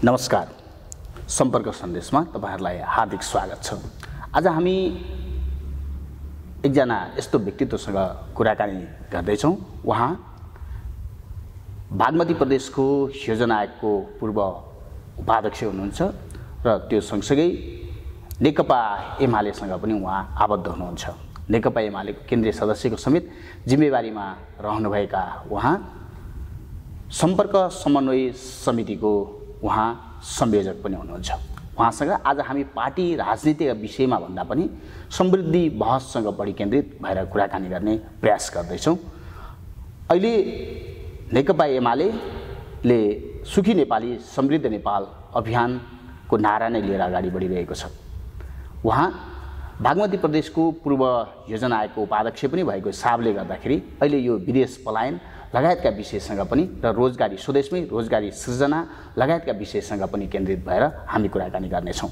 नमस्कार। सम्पर्क सन्देशमा तपाईहरुलाई हार्दिक स्वागत छ। आज हामी एकजना यस्तो व्यक्तित्वसँग कुराकानी गर्दैछौँ। उहाँ बागमती प्रदेशको योजना आयोगको पूर्व उपाध्यक्ष हुनुहुन्छ र त्यो सँगसँगै नेकपा एमालेसँग पनि उहाँ आबद्ध हुनुहुन्छ। नेकपा एमालेको केन्द्रीय सदस्यको समेत जिम्मेवारीमा रहनुभएका उहाँ सम्पर्क समन्वय समितिको उहाँ संयोजक पनि हुनुहुन्छ। उहाँसँग आज हामी पार्टी राजनीतिका विषयमा भन्दा पनि समृद्धि बहससँग बढी केन्द्रित भएर कुराकानी गर्ने प्रयास गर्दैछौँ। अहिले नेकपा एमालेले सुखी नेपाली समृद्ध नेपाल अभियानको नारा नै लिएर अगाडि बढिरहेको छ। उहाँ बागमती प्रदेशको पूर्व योजना आयोगको उपाध्यक्ष पनि भएको हिसाबले गर्दाखेरि अहिले यो विदेश पलायन लगायतका विषयसँग पनि र रोजगारी स्वदेशमै रोजगारी सृजना लगायतका विषयसँग पनि केन्द्रित भएर हामी कुराकानी गर्नेछौँ।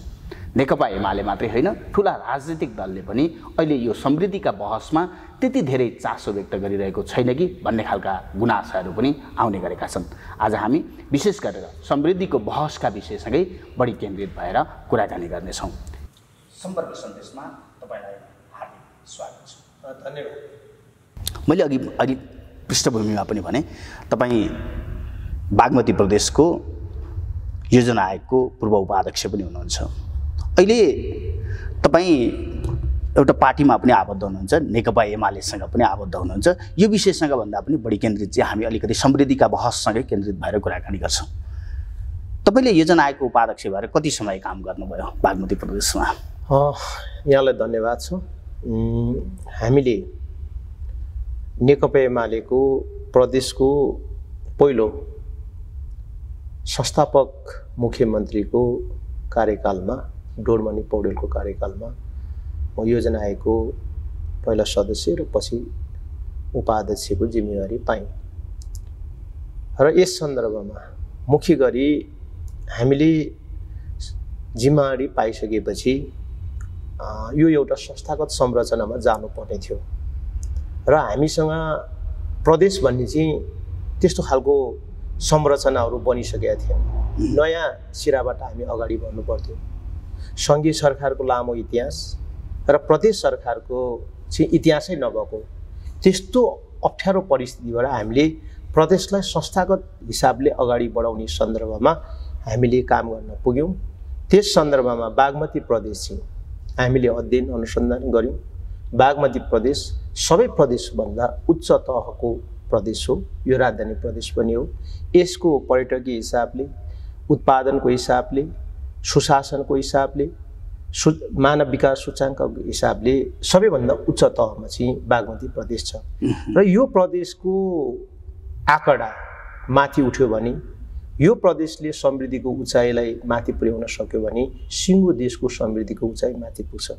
नेकपा एमाले मात्रै होइन, ठुला राजनीतिक दलले पनि अहिले यो समृद्धिका बहसमा त्यति धेरै चासो व्यक्त गरिरहेको छैन कि भन्ने खालका गुनासाहरू पनि आउने गरेका छन्। आज हामी विशेष गरेर समृद्धिको बहसका विषयसँगै बढी केन्द्रित भएर कुराकानी गर्नेछौँ। सम्पर्क सन्देशमा तपाईलाई हार्दिक स्वागत छ। धन्यवाद। मैले अघि पृष्ठभूमिमा पनि भने तपाईँ बागमती प्रदेशको योजना आयोगको पूर्व उपाध्यक्ष पनि हुनुहुन्छ। अहिले तपाईँ एउटा पार्टीमा पनि आबद्ध हुनुहुन्छ, नेकपा एमालेसँग पनि आबद्ध हुनुहुन्छ। यो विषयसँग भन्दा पनि बढी केन्द्रित चाहिँ हामी अलिकति समृद्धिका बहससँगै केन्द्रित भएर कुराकानी गर्छौँ। तपाईँले योजना आयोगको उपाध्यक्ष भएर कति समय काम गर्नुभयो बागमती प्रदेशमा? यहाँलाई धन्यवाद छ। हामीले नेकपा एमालेको प्रदेशको पहिलो संस्थापक मुख्यमन्त्रीको कार्यकालमा, डोरमणि पौडेलको कार्यकालमा म योजना आयोगको पहिला सदस्य र पछि उपाध्यक्षको जिम्मेवारी पाएँ। र यस सन्दर्भमा मुख्य गरी हामीले जिम्मेवारी पाइसकेपछि यो एउटा संस्थागत संरचनामा जानुपर्ने थियो र हामीसँग प्रदेश भन्ने चाहिँ त्यस्तो खालको संरचनाहरू बनिसकेका थिएन। नयाँ सिराबाट हामी अगाडि बढ्नु पर्थ्यो। सङ्घीय सरकारको लामो इतिहास र प्रदेश सरकारको चाहिँ इतिहासै नभएको त्यस्तो अप्ठ्यारो परिस्थितिबाट हामीले प्रदेशलाई संस्थागत हिसाबले अगाडि बढाउने सन्दर्भमा हामीले काम गर्न पुग्यौँ। त्यस सन्दर्भमा बागमती प्रदेश चाहिँ हामीले अध्ययन अनुसन्धान गऱ्यौँ। बागमती प्रदेश सबै प्रदेशभन्दा उच्च तहको प्रदेश हो। यो राजधानी प्रदेश पनि हो। यसको पर्यटकीय हिसाबले, उत्पादनको हिसाबले, सुशासनको हिसाबले, मानव विकास सूचाङ्कको हिसाबले सबैभन्दा उच्च तहमा चाहिँ बागमती प्रदेश छ। र यो प्रदेशको आँकडा माथि उठ्यो भने, यो प्रदेशले समृद्धिको उचाइलाई माथि पुर्याउन सक्यो भने सिङ्गो देशको समृद्धिको उचाइ माथि पुग्छ।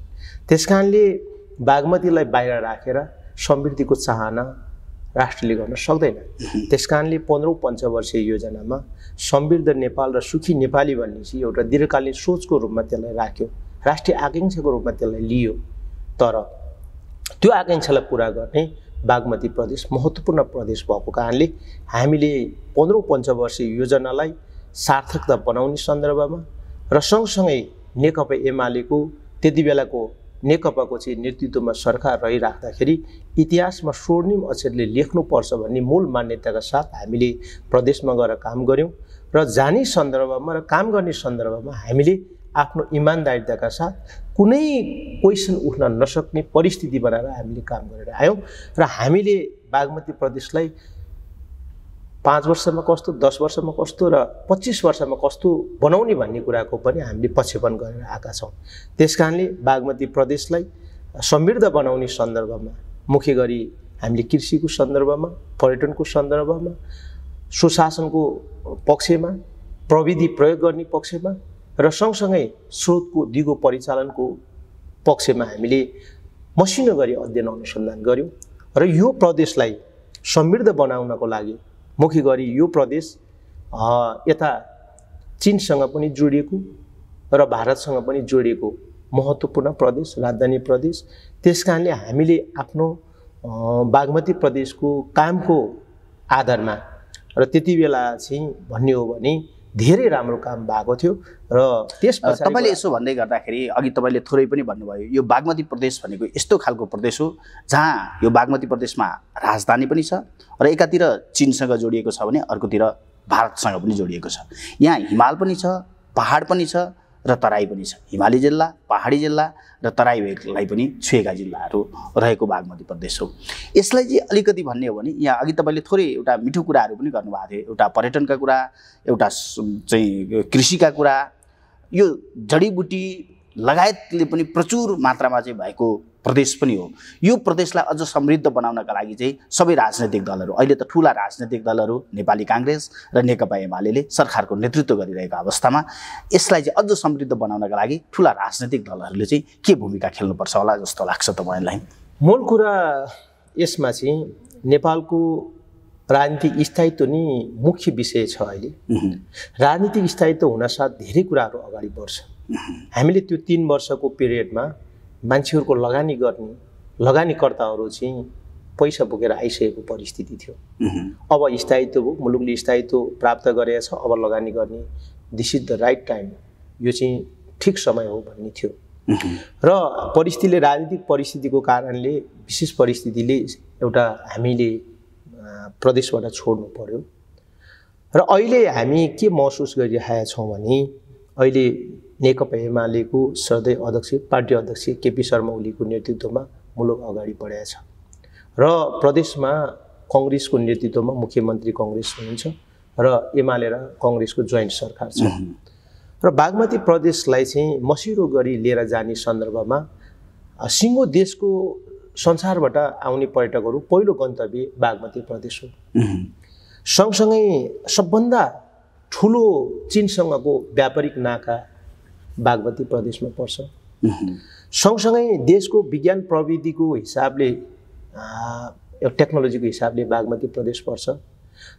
त्यसकारणले बागमतीलाई बाहिर राखेर समृद्धिको चाहना राष्ट्रले गर्न सक्दैन। त्यसकारणले 15औं पञ्चवर्षीय योजनामा समृद्ध नेपाल र सुखी नेपाली भन्ने चाहिँ एउटा दीर्घकालीन सोचको रूपमा त्यसलाई राख्यो, राष्ट्रिय आकाङ्क्षाको रूपमा त्यसलाई लियो। तर त्यो आकाङ्क्षालाई पुरा गर्ने बागमती प्रदेश महत्त्वपूर्ण प्रदेश भएको कारणले हामीले 15औं पञ्चवर्षीय योजनालाई सार्थकता बनाउने सन्दर्भमा र सँगसँगै नेकपा एमालेको त्यति बेलाको नेकपाको चाहिँ नेतृत्वमा सरकार रहिराख्दाखेरि इतिहासमा स्वर्णिम अक्षरले लेख्नुपर्छ भन्ने मूल मान्यताका साथ हामीले प्रदेशमा गएर काम गऱ्यौँ र जाने सन्दर्भमा र काम गर्ने सन्दर्भमा हामीले आफ्नो इमान्दारिताका साथ कुनै क्वेसन उठ्न नसक्ने परिस्थिति बनाएर हामीले काम गरेर आयौँ र हामीले बागमती प्रदेशलाई 5 वर्षमा कस्तो, 10 वर्षमा कस्तो र 25 वर्षमा कस्तो बनाउने भन्ने कुराको पनि हामीले प्रक्षेपण गरेर आएका छौँ। त्यसकारणले बागमती प्रदेशलाई समृद्ध बनाउने सन्दर्भमा मुख्य गरी हामीले कृषिको सन्दर्भमा, पर्यटनको सन्दर्भमा, सुशासनको पक्षमा, प्रविधि प्रयोग गर्ने पक्षमा र सँगसँगै स्रोतको दिगो परिचालनको पक्षमा हामीले मसिनो गरी अध्ययन अनुसन्धान गऱ्यौँ र यो प्रदेशलाई समृद्ध बनाउनको लागि मुख्य गरी यो प्रदेश यता चीनसँग पनि जोडिएको र भारतसँग पनि जोडिएको महत्त्वपूर्ण प्रदेश, राजधानी प्रदेश। त्यसकारणले हामीले आफ्नो बागमती प्रदेशको कामको आधारमा र त्यति बेला चाहिँ भन्ने हो भने धेरै राम्रो काम भएको थियो र त्यसपछि तपाईँले यसो भन्दै गर्दाखेरि अघि तपाईँले थोरै पनि भन्नुभयो यो बागमती प्रदेश भनेको यस्तो खालको प्रदेश हो जहाँ यो बागमती प्रदेशमा राजधानी पनि छ र एकातिर चीनसँग जोडिएको छ भने अर्कोतिर भारतसँग पनि जोडिएको छ। यहाँ हिमाल पनि छ, पहाड पनि छ र तराई पनि छ। हिमाली जिल्ला, पहाडी जिल्ला र तराई भेगलाई पनि छुएका जिल्लाहरू रहेको बागमती प्रदेश हो। यसलाई चाहिँ अलिकति भन्ने हो भने यहाँ अघि तपाईँले थोरै एउटा मिठो कुराहरू पनि गर्नुभएको थियो, एउटा पर्यटनका कुरा, एउटा चाहिँ कृषिका कुरा, यो जडीबुटी लगायतले पनि प्रचुर मात्रामा चाहिँ भएको प्रदेश पनि हो। यो प्रदेशलाई अझ समृद्ध बनाउनका लागि चाहिँ सबै राजनैतिक दलहरू, अहिले त ठुला राजनैतिक दलहरू नेपाली काङ्ग्रेस र नेकपा एमाले सरकारको नेतृत्व गरिरहेको अवस्थामा यसलाई चाहिँ अझ समृद्ध बनाउनका लागि ठुला राजनैतिक दलहरूले चाहिँ के भूमिका खेल्नुपर्छ होला जस्तो लाग्छ तपाईँलाई? मूल कुरा यसमा चाहिँ नेपालको राजनीतिक स्थायित्व नै मुख्य विषय छ। अहिले राजनीतिक स्थायित्व हुनसाथ धेरै कुराहरू अगाडि बढ्छ। हामीले त्यो 3 वर्षको पिरियडमा मान्छेहरूको लगानी गर्ने लगानीकर्ताहरू चाहिँ पैसा बोकेर आइसकेको परिस्थिति थियो। अब स्थायित्व हो, मुलुकले स्थायित्व प्राप्त गरेको छ, अब लगानी गर्ने this is the right time, यो चाहिँ ठिक समय हो भन्ने थियो। र परिस्थितिले राजनीतिक परिस्थितिको कारणले विशेष परिस्थितिले एउटा हामीले प्रदेशबाट छोड्नु पर्यो र अहिले हामी के महसुस गरिरहेका छौँ भने अहिले नेकपा एमालेको श्रद्धेय अध्यक्ष पार्टी अध्यक्ष केपी शर्मा ओलीको नेतृत्वमा मुलुक अगाडि बढेको छ र प्रदेशमा कांग्रेसको नेतृत्वमा मुख्यमन्त्री कांग्रेस हुनुहुन्छ र एमाले र कांग्रेसको जोइन्ट सरकार छ र बागमती प्रदेशलाई चाहिँ मसिरो गरी लिएर जाने सन्दर्भमा सिङ्गो देशको संसारबाट आउने पर्यटकहरू पहिलो गन्तव्य बागमती प्रदेश हो। सँगसँगै सबभन्दा ठुलो चीनसँगको व्यापारिक नाका बागमती प्रदेशमा पर्छ। सँगसँगै देशको विज्ञान प्रविधिको हिसाबले टेक्नोलोजीको हिसाबले बागमती प्रदेश पर्छ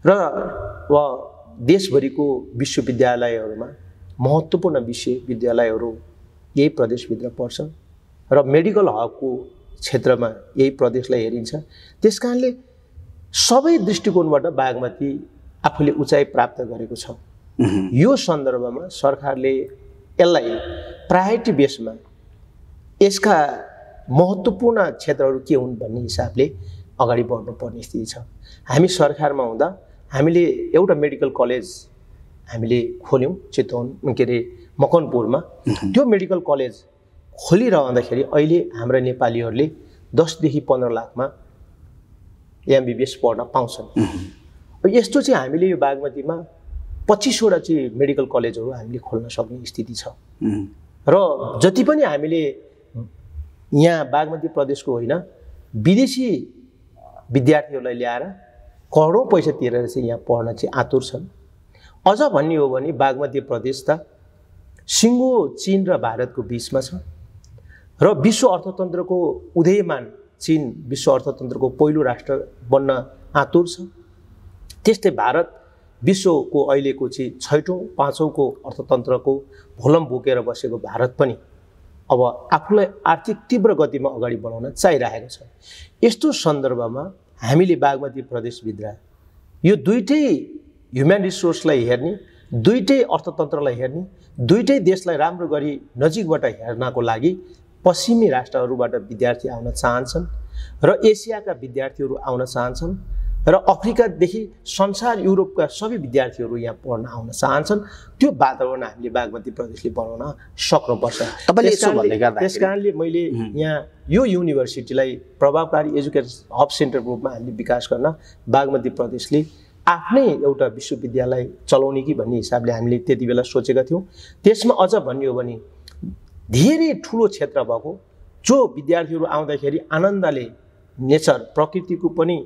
र देशभरिको विश्वविद्यालयहरूमा महत्त्वपूर्ण विश्वविद्यालयहरू यही प्रदेशभित्र पर्छ र मेडिकल हबको क्षेत्रमा यही प्रदेशलाई हेरिन्छ। त्यसकारणले सबै दृष्टिकोणबाट बागमती आफूले उचाइ प्राप्त गरेको छ। यो सन्दर्भमा सरकारले यसलाई प्रायोरिटी बेसमा यसका महत्त्वपूर्ण क्षेत्रहरू के हुन् भन्ने हिसाबले अगाडि बढ्नुपर्ने स्थिति छ। हामी सरकारमा हुँदा हामीले एउटा मेडिकल कलेज हामीले खोल्यौँ चितवन के अरे मकनपुरमा। त्यो मेडिकल कलेज खोलिरहँदाखेरि अहिले हाम्रा नेपालीहरूले 10 देखि 15 लाखमा एमबीबीएस पढ्न पाउँछन्। यस्तो चाहिँ हामीले यो बागमतीमा 25 वटा चाहिँ मेडिकल कलेजहरू हामीले खोल्न सक्ने स्थिति छ र जति पनि हामीले यहाँ बागमती प्रदेशको होइन विदेशी विद्यार्थीहरूलाई ल्याएर करोडौँ पैसा तिरेर चाहिँ यहाँ पढ्न चाहिँ आतुर छन्। अझ भन्ने हो भने बागमती प्रदेश त सिङ्गो चीन र भारतको बीचमा छ र विश्व अर्थतन्त्रको उदयमान चीन विश्व अर्थतन्त्रको पहिलो राष्ट्र बन्न आतुर छ। त्यस्तै भारत विश्वको अहिलेको चाहिँ 6औं 5औंको अर्थतन्त्रको भोलम बोकेर बसेको भारत पनि अब आफूलाई आर्थिक तीव्र गतिमा अगाडि बढाउन चाहिरहेको छ। यस्तो सन्दर्भमा हामीले बागमती प्रदेशभित्र यो दुईटै ह्युमन रिसोर्सलाई हेर्ने, दुईटै अर्थतन्त्रलाई हेर्ने, दुईटै देशलाई राम्रो गरी नजिकबाट हेर्नको लागि पश्चिमी राष्ट्रहरूबाट विद्यार्थी आउन चाहन्छन् र एसियाका विद्यार्थीहरू आउन चाहन्छन् र अफ्रिकादेखि संसार युरोपका सबै विद्यार्थीहरू यहाँ पढ्न आउन चाहन्छन्। त्यो वातावरण हामीले बागमती प्रदेशले बनाउन सक्नुपर्छ। त्यसकारणले मैले यहाँ यो युनिभर्सिटीलाई प्रभावकारी एजुकेसन हब सेन्टरको रूपमा हामीले विकास गर्न बागमती प्रदेशले आफ्नै एउटा विश्वविद्यालय चलाउने कि भन्ने हिसाबले हामीले त्यति बेला सोचेका थियौँ। त्यसमा अझ भन्ने हो भने धेरै ठुलो क्षेत्र भएको जो विद्यार्थीहरू आउँदाखेरि आनन्दले नेचर प्रकृतिको पनि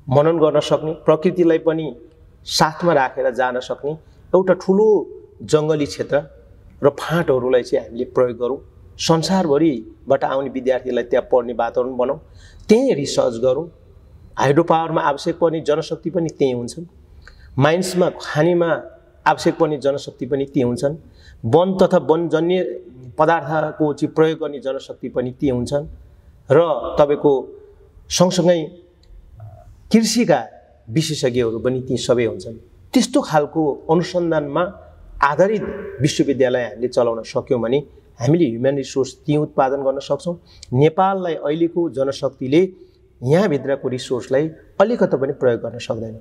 मनन गर्न सक्ने, प्रकृतिलाई पनि साथमा राखेर जान सक्ने एउटा ठुलो जङ्गली क्षेत्र र फाँटहरूलाई चाहिँ हामीले प्रयोग गरौँ। संसारभरिबाट आउने विद्यार्थीलाई त्यहाँ पढ्ने वातावरण बनाऊँ, त्यहीँ रिसर्च गरौँ। हाइड्रो पावरमा आवश्यक पर्ने जनशक्ति पनि त्यहीँ हुन्छन्, माइन्समा खानीमा आवश्यक पर्ने जनशक्ति पनि त्यहीँ हुन्छन्, वन तथा वनजन्य पदार्थको चाहिँ प्रयोग गर्ने जनशक्ति पनि त्यहीँ हुन्छन् र तपाईँको सँगसँगै कृषिका विशेषज्ञहरू पनि ती सबै हुन्छन्। त्यस्तो खालको अनुसन्धानमा आधारित विश्वविद्यालय हामीले चलाउन सक्यौँ भने हामीले ह्युमन रिसोर्स त्यही उत्पादन गर्न सक्छौँ। नेपाललाई अहिलेको जनशक्तिले यहाँभित्रको रिसोर्सलाई अलिकति पनि प्रयोग गर्न सक्दैन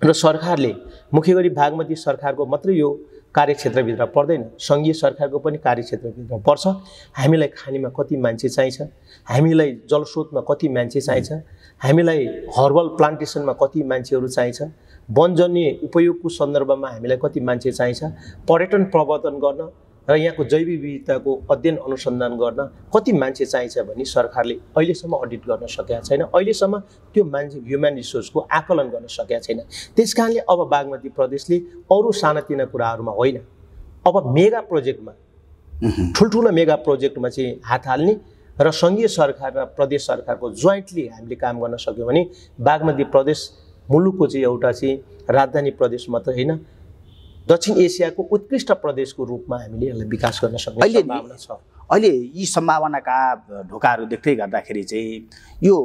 र सरकारले मुख्य गरी बागमती सरकारको मात्रै यो कार्यक्षेत्रभित्र पर्दैन, सङ्घीय सरकारको पनि कार्यक्षेत्रभित्र पर्छ। हामीलाई खानीमा कति मान्छे चाहिन्छ, हामीलाई जलस्रोतमा कति मान्छे चाहिन्छ, हामीलाई हर्बल प्लान्टेसनमा कति मान्छेहरू चाहिन्छ, वनजन्य उपयोगको सन्दर्भमा हामीलाई कति मान्छे चाहिन्छ, पर्यटन प्रवर्धन गर्न र यहाँको जैविक विविधताको अध्ययन अनुसन्धान गर्न कति मान्छे चाहिन्छ भनी सरकारले अहिलेसम्म अडिट गर्न सकेका छैन। अहिलेसम्म त्यो मान्छे ह्युमन रिसोर्सको आकलन गर्न सकेका छैन। त्यसकारणले अब बागमती प्रदेशले अरू सानातिना कुराहरूमा होइन, अब मेगा प्रोजेक्टमा ठुल्ठुलो मेगा प्रोजेक्टमा चाहिँ हात हाल्ने र सङ्घीय सरकार र प्रदेश सरकारको जोइन्टली हामीले काम गर्न सक्यौँ भने बागमती प्रदेश मुलुकको चाहिँ एउटा चाहिँ राजधानी प्रदेश मात्र होइन, दक्षिण एसियाको उत्कृष्ट प्रदेशको रूपमा हामीले यसलाई विकास गर्न सक्ने सम्भावना छ। अहिले यी सम्भावनाका ढोकाहरू देख्दै गर्दाखेरि चाहिँ यो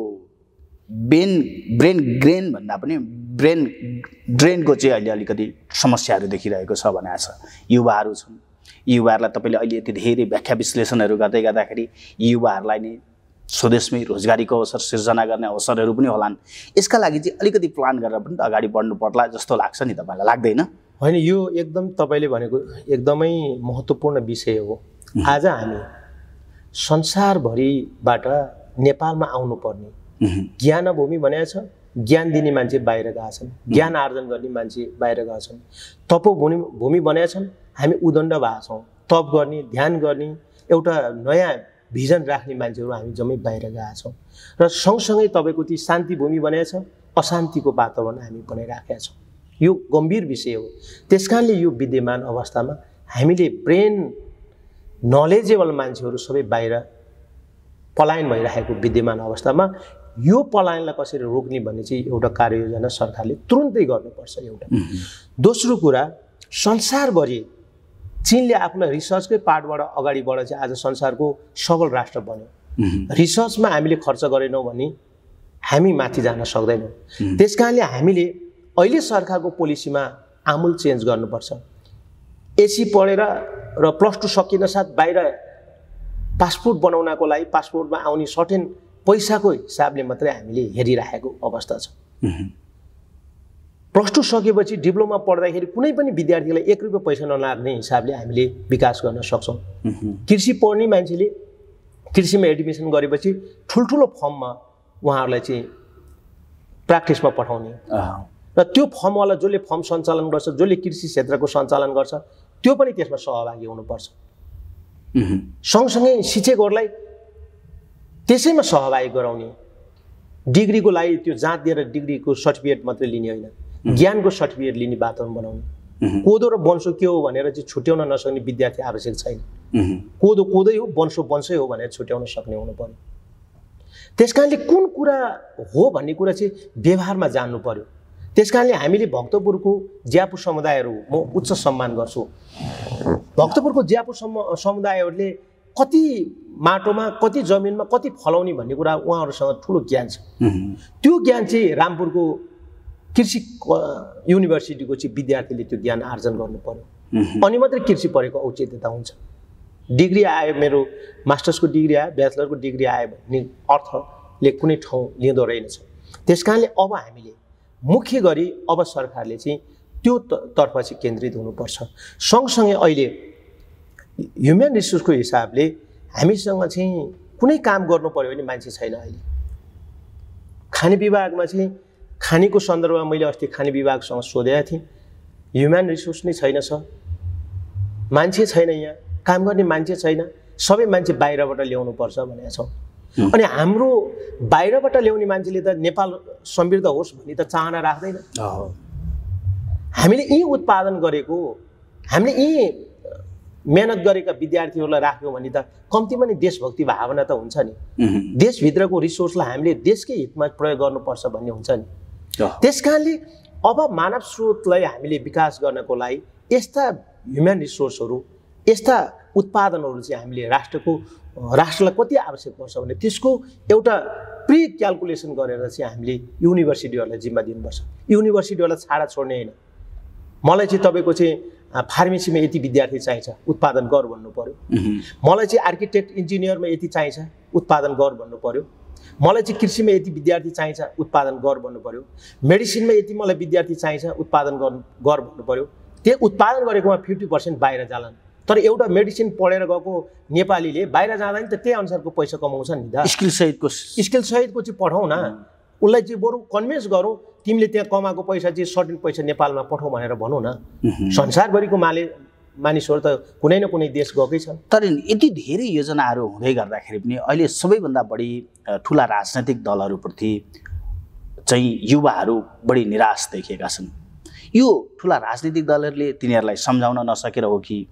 ब्रेन ग्रेन भन्दा पनि ब्रेन ड्रेनको चाहिँ अहिले अलिकति समस्याहरू देखिरहेको छ भनेको छ। युवाहरू छन्, युवाहरूलाई तपाईँले अहिले यति धेरै व्याख्या विश्लेषणहरू गर्दै गर्दाखेरि युवाहरूलाई नै स्वदेशमै रोजगारीको अवसर सिर्जना गर्ने अवसरहरू पनि होलान्। यसका लागि चाहिँ अलिकति प्लान गरेर पनि त अगाडि बढ्नु पर्ला जस्तो लाग्छ नि, तपाईँलाई लाग्दैन? होइन, यो एकदम तपाईँले भनेको एकदमै महत्त्वपूर्ण विषय हो। आज हामी संसारभरिबाट नेपालमा आउनुपर्ने ज्ञानभूमि भनेको छ, ज्ञान दिने मान्छे बाहिर गएका छन्, ज्ञान आर्जन गर्ने मान्छे बाहिर गएका छन्। तपोभूमि भनेका छन्, हामी उदण्ड भएका छौँ, तप गर्ने, ध्यान गर्ने, एउटा नयाँ भिजन राख्ने मान्छेहरू हामी जम्मै बाहिर गएका छौँ। र सँगसँगै तपाईँको ती शान्तिभूमि भनेको छ, अशान्तिको वातावरण हामी बनाइराखेका छौँ। यो गम्भीर विषय हो। त्यसकारणले यो विद्यमान अवस्थामा हामीले ब्रेन नलेजेबल मान्छेहरू सबै बाहिर पलायन भइरहेको विद्यमान अवस्थामा यो पलायनलाई कसरी रोक्ने भन्ने चाहिँ एउटा कार्ययोजना सरकारले तुरुन्तै गर्नुपर्छ। एउटा दोस्रो कुरा, संसारभरि चीनले आफूलाई रिसर्चकै पार्टबाट अगाडि बढेर चाहिँ आज संसारको सबल राष्ट्र बन्यो। रिसर्चमा हामीले खर्च गरेनौँ भने हामी माथि जान सक्दैनौँ। त्यसकारणले हामीले अहिले सरकारको पोलिसीमा आमूल चेन्ज गर्नुपर्छ। एसी पढेर र +2 सकिन साथ बाहिर पासपोर्ट बनाउनको लागि पासपोर्टमा आउने सर्टेन पैसाको हिसाबले मात्रै हामीले हेरिरहेको अवस्था छ। +2 सकेपछि डिप्लोमा पढ्दाखेरि कुनै पनि विद्यार्थीलाई 1 रुपियाँ पैसा नलाग्ने हिसाबले हामीले विकास गर्न सक्छौँ। कृषि पढ्ने मान्छेले कृषिमा एडमिसन गरेपछि ठुल्ठुलो फर्ममा उहाँहरूलाई चाहिँ प्र्याक्टिसमा पठाउने र त्यो फर्मवाला जसले फर्म सञ्चालन गर्छ, जसले कृषि क्षेत्रको सञ्चालन गर्छ, त्यो पनि त्यसमा सहभागी हुनुपर्छ। सँगसँगै शिक्षकहरूलाई त्यसैमा सहभागी गराउने, डिग्रीको लागि त्यो जाँच दिएर डिग्रीको सर्टिफिकेट मात्रै लिने होइन, ज्ञानको सर्टिफिकेट लिने वातावरण बनाउने। कोदो र वंशो के हो भनेर चाहिँ छुट्याउन नसक्ने विद्यार्थी आवश्यक छैन। कोदो कोदै हो, वंशो वंशै हो भनेर छुट्याउन सक्ने हुनु पर्यो। त्यसकारणले कुन कुरा हो भन्ने कुरा चाहिँ व्यवहारमा जान्नु पर्यो। त्यसकारणले हामीले भक्तपुरको ज्यापु समुदायहरू म उच्च सम्मान गर्छु। भक्तपुरको ज्यापु समुदायहरूले कति माटोमा, कति जमिनमा, कति फलाउने भन्ने कुरा उहाँहरूसँग ठुलो ज्ञान छ। त्यो ज्ञान चाहिँ रामपुरको कृषि युनिभर्सिटीको चाहिँ विद्यार्थीले त्यो ज्ञान आर्जन गर्नु पर्यो। अनि मात्रै कृषि पढेको औचित्यता हुन्छ। डिग्री आयो, मेरो मास्टर्सको डिग्री आयो, ब्याचलरको डिग्री आयो भन्ने अर्थले कुनै ठाउँ लिँदो रहेनछ। त्यसकारणले अब हामीले मुख्य गरी अब सरकारले चाहिँ त्यो तर्फ चाहिँ केन्द्रित हुनुपर्छ। सँगसँगै अहिले ह्युमन रिसोर्सको हिसाबले हामीसँग चाहिँ कुनै काम गर्नु पर्यो भने मान्छे छैन। अहिले खाने विभागमा चाहिँ खानेको सन्दर्भमा मैले अस्ति खाने विभागसँग सोधेको थिएँ, ह्युमन रिसोर्स नै छैन सर, मान्छे छैन, यहाँ काम गर्ने मान्छे छैन, सबै मान्छे बाहिरबाट ल्याउनु पर्छ भनेका छौँ। अनि हाम्रो बाहिरबाट ल्याउने मान्छेले त नेपाल समृद्ध होस् भन्ने त चाहना राख्दैन। हामीले यी उत्पादन गरेको, हामीले यी मेहनत गरेका विद्यार्थीहरूलाई राख्यौँ भने त कम्तीमा नि देशभक्ति भावना त हुन्छ नि। देशभित्रको रिसोर्सलाई हामीले देशकै हितमा प्रयोग गर्नुपर्छ भन्ने हुन्छ नि। त्यसकारणले अब मानव स्रोतलाई हामीले विकास गर्नको लागि यस्ता ह्युमन रिसोर्सहरू, यस्ता उत्पादनहरू चाहिँ हामीले राष्ट्रलाई कति आवश्यक पर्छ भने त्यसको एउटा प्री क्यालकुलेसन गरेर चाहिँ हामीले युनिभर्सिटीहरूलाई जिम्मा दिनुपर्छ। युनिभर्सिटीहरूलाई छाडा छोड्ने होइन। मलाई चाहिँ तपाईँको चाहिँ फार्मेसीमा यति विद्यार्थी चाहिन्छ, उत्पादन गर भन्नु पर्यो। मलाई चाहिँ आर्किटेक्ट इन्जिनियरमा यति चाहिन्छ, उत्पादन गर भन्नु पर्यो। मलाई चाहिँ कृषिमा यति विद्यार्थी चाहिन्छ, उत्पादन गर भन्नु पर्यो। मेडिसिनमा यति मलाई विद्यार्थी चाहिन्छ, उत्पादन गर भन्नु पर्यो। त्यो उत्पादन गरेकोमा 50% बाहिर जालान्। तर एउटा मेडिसिन पढेर गएको नेपालीले बाहिर जाँदा नि त त्यही अनुसारको पैसा कमाउँछ नि त। स्किल सहितको चाहिँ पठाउँ न, उसलाई चाहिँ बरु कन्भिन्स गरौँ, तिमीले त्यहाँ कमाएको पैसा चाहिँ सर्टेन पैसा नेपालमा पठाऊ भनेर भनौँ न। संसारभरिको मानिसहरू त कुनै न कुनै देश गएकै छ। तर यति धेरै योजनाहरू हुँदै गर्दाखेरि पनि अहिले सबैभन्दा बढी ठुला राजनैतिक दलहरूप्रति चाहिँ युवाहरू बढी निराश देखिएका छन्। यो ठुला राजनीतिक दलहरूले तिनीहरूलाई सम्झाउन नसकेर हो कि,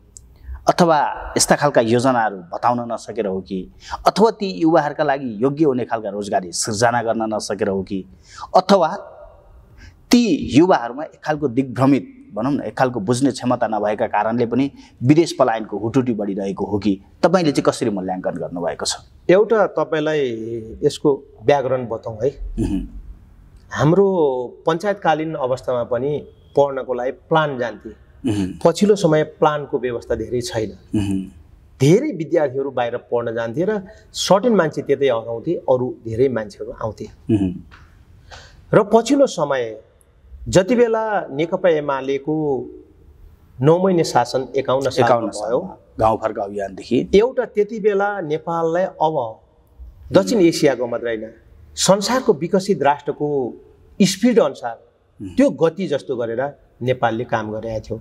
अथवा यस्ता खालका योजनाहरू बताउन नसकेर हो कि, अथवा ती युवाहरूका लागि योग्य हुने खालका रोजगारी सिर्जना गर्न नसकेर हो कि, अथवा ती युवाहरूमा एक खालको दिग्भ्रमित भनौँ न, एक खालको बुझ्ने क्षमता नभएका कारणले पनि विदेश पलायनको हुटुटी बढिरहेको हो कि, तपाईँले चाहिँ कसरी मूल्याङ्कन गर्नुभएको छ? एउटा तपाईँलाई यसको व्याकरण बताउँ है। हाम्रो पञ्चायतकालीन अवस्थामा पनि पढ्नको लागि प्लान जान्थे। पछिल्लो समय प्लानको व्यवस्था धेरै छैन। धेरै विद्यार्थीहरू बाहिर पढ्न जान्थे र सर्टेन मान्छे त्यतै हराउँथे, अरू धेरै मान्छेहरू आउँथे। र पछिल्लो समय जति बेला नेकपा एमालेको 9 महिने शासन 51 सालमा भयो, गाउँघरको अभियानदेखि, एउटा त्यति बेला नेपाललाई अब दक्षिण एसियाको मात्र होइन, संसारको विकसित राष्ट्रको स्पिड अनुसार त्यो गति जस्तो गरेर नेपालले काम गरिरहेको थियो।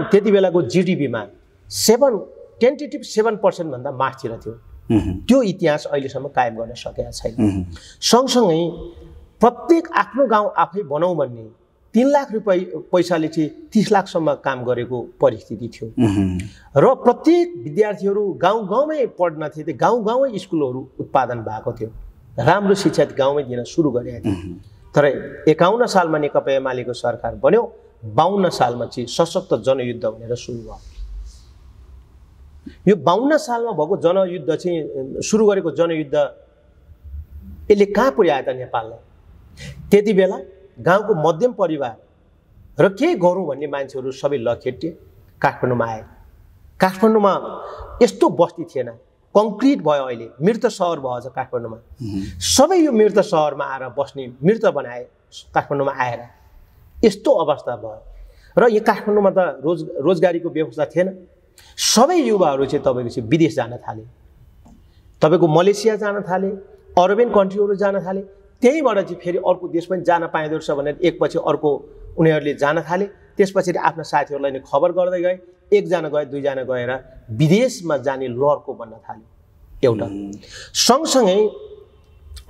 त्यति बेलाको जिडिपीमा 7% भन्दा माथितिर थियो। त्यो इतिहास अहिलेसम्म कायम गर्न सकेका छैन। सँगसँगै प्रत्येक आफ्नो गाउँ आफै बनाऊ भन्ने 3 लाख रुपियाँ पैसाले चाहिँ 30 लाखसम्म काम गरेको परिस्थिति थियो। र प्रत्येक विद्यार्थीहरू गाउँ गाउँमै पढ्न थिए, गाउँ गाउँमै स्कुलहरू उत्पादन भएको थियो, राम्रो शिक्षा गाउँमै दिन सुरु गरेका थिए। तर 51 सालमा नेकपा एमालेको सरकार बन्यो, 52 सालमा चाहिँ सशक्त जनयुद्ध भनेर सुरु भयो। यो 52 सालमा भएको जनयुद्ध चाहिँ सुरु गरेको जनयुद्ध यसले कहाँ पुर्यायो त नेपाललाई? त्यति बेला गाउँको मध्यम परिवार र के गरौँ भन्ने मान्छेहरू सबै लखेटे काठमाडौँमा आए। काठमाडौँमा यस्तो बस्ती थिएन, कङ्क्रिट भयो, अहिले मृत सहर भयो काठमाडौँमा। सबै यो मृत सहरमा आएर बस्ने, मृत बनाए काठमाडौँमा आएर, यस्तो अवस्था भयो। र यो काठमाडौँमा त रोजगारीको व्यवस्था थिएन। सबै युवाहरू चाहिँ तपाईँको चाहिँ विदेश जान थाले, तपाईँको मलेसिया जान थाले, अरबियन कन्ट्रीहरू जान थाले। त्यहीँबाट चाहिँ फेरि अर्को देश पनि जान पाइँदो रहेछ भनेर एकपछि अर्को उनीहरूले जान थाले। त्यसपछि आफ्ना साथीहरूलाई नै खबर गर्दै गए, एकजना गए, दुईजना गएर विदेशमा जाने लहरको बन्न थाल्यो एउटा। सँगसँगै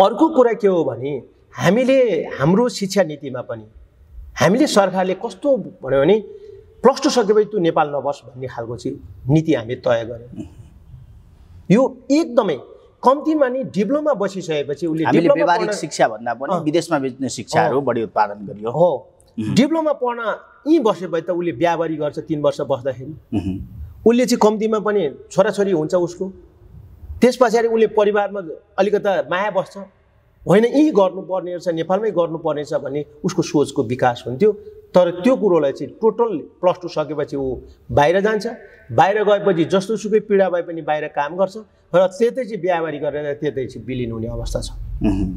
अर्को कुरा के हो भने हामीले हाम्रो शिक्षा नीतिमा पनि हामीले सरकारले कस्तो भन्यो भने +2 सकेपछि तँ नेपाल नबस भन्ने खालको चाहिँ नीति हामीले तय गर्यौँ। यो एकदमै कम्तीमा नि डिप्लोमा बसिसकेपछि उसले व्यावहारिक शिक्षा भन्दा पनि विदेशमा बेच्ने शिक्षाहरू बढी उत्पादन गरियो हो। डिप्लोमा पढ्न यहीँ बसेपछि त उसले बिहाबारी गर्छ 3 वर्ष बस्दाखेरि, उसले चाहिँ कम्तीमा पनि छोराछोरी हुन्छ उसको, त्यस पछाडि उसले परिवारमा अलिकता माया बस्छ, होइन यहीँ गर्नुपर्ने रहेछ, नेपालमै गर्नुपर्ने छ भन्ने उसको सोचको विकास हुन्थ्यो। तर त्यो कुरोलाई चाहिँ टोटल +2 सकेपछि ऊ बाहिर जान्छ। बाहिर गएपछि जस्तो सुकै पीडा भए पनि बाहिर काम गर्छ र त्यतै चाहिँ बिहाबारी गरेर त्यतै चाहिँ विलिन हुने अवस्था छ।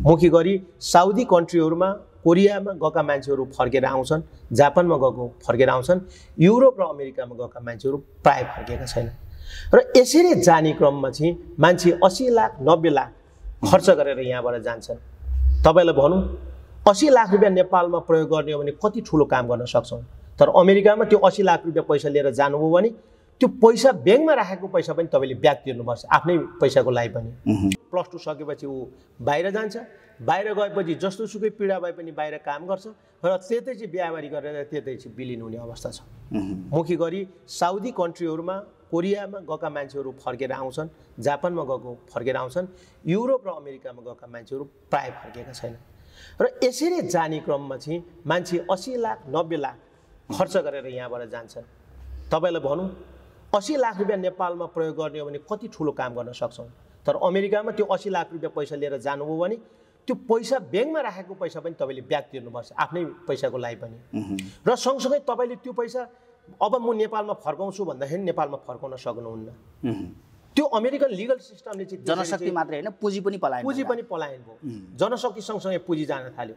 मुख्य गरी साउदी कन्ट्रीहरूमा, कोरियामा गएका मान्छेहरू फर्केर आउँछन्, जापानमा गएको फर्केर आउँछन्, युरोप र अमेरिकामा गएका मान्छेहरू प्राय फर्केका छैन। र यसरी जाने क्रममा चाहिँ मान्छे 80 लाख 90 लाख खर्च गरेर यहाँबाट जान्छन्। तपाईँलाई भनौँ 80 लाख रुपियाँ नेपालमा प्रयोग गर्ने हो भने कति ठुलो काम गर्न सक्छौँ। तर अमेरिकामा त्यो 80 लाख रुपियाँ पैसा लिएर जानुभयो भने त्यो पैसा ब्याङ्कमा राखेको पैसा पनि तपाईँले ब्याक तिर्नुपर्छ, आफ्नै पैसाको लागि पनि। +2 सकेपछि ऊ बाहिर जान्छ। बाहिर गएपछि जस्तो सुकै पीडा भए पनि बाहिर काम गर्छ र त्यतै चाहिँ बिहाबारी गरेर त्यतै चाहिँ विलिन हुने अवस्था छ। मुख्य गरी साउदी कन्ट्रीहरूमा, कोरियामा गएका मान्छेहरू फर्केर आउँछन्, जापानमा गएको फर्केर आउँछन्, युरोप र अमेरिकामा गएका मान्छेहरू प्राय फर्केका छैनन्। र यसरी जाने क्रममा चाहिँ मान्छे 80 लाख 90 लाख खर्च गरेर यहाँबाट जान्छन्। तपाईँलाई भनौँ 80 लाख रुपियाँ नेपालमा प्रयोग गर्ने हो भने कति ठुलो काम गर्न सक्छौँ। तर अमेरिकामा त्यो 80 लाख रुपियाँ पैसा लिएर जानुभयो भने त्यो पैसा ब्याङ्कमा राखेको पैसा पनि तपाईँले ब्याक तिर्नुपर्छ आफ्नै पैसाको लागि पनि र सँगसँगै तपाईँले त्यो पैसा अब म नेपालमा फर्काउँछु भन्दाखेरि नेपालमा फर्काउन सक्नुहुन्न त्यो अमेरिकन लिगल सिस्टमले चाहिँ जनशक्ति मात्रै हैन पुँजी पनि पलायन भयो जनशक्ति सँगसँगै पुँजी जान थाल्यो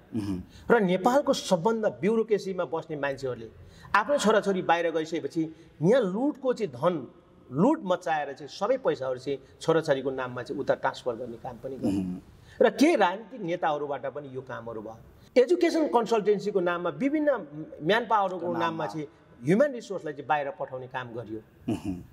र नेपालको सबभन्दा ब्युरोक्रेसीमा बस्ने मान्छेहरूले आफ्नो छोराछोरी बाहिर गइसकेपछि यहाँ लुटको चाहिँ धन लुट मचाएर चाहिँ सबै पैसाहरू चाहिँ छोराछोरीको नाममा चाहिँ उता ट्रान्सफर गर्ने काम पनि गर्यो र केही राजनीतिक नेताहरूबाट पनि यो कामहरू भयो एजुकेसन कन्सल्टेन्सीको नाममा विभिन्न म्यान पावरको नाममा चाहिँ ह्युमन रिसोर्सलाई चाहिँ बाहिर पठाउने काम गरियो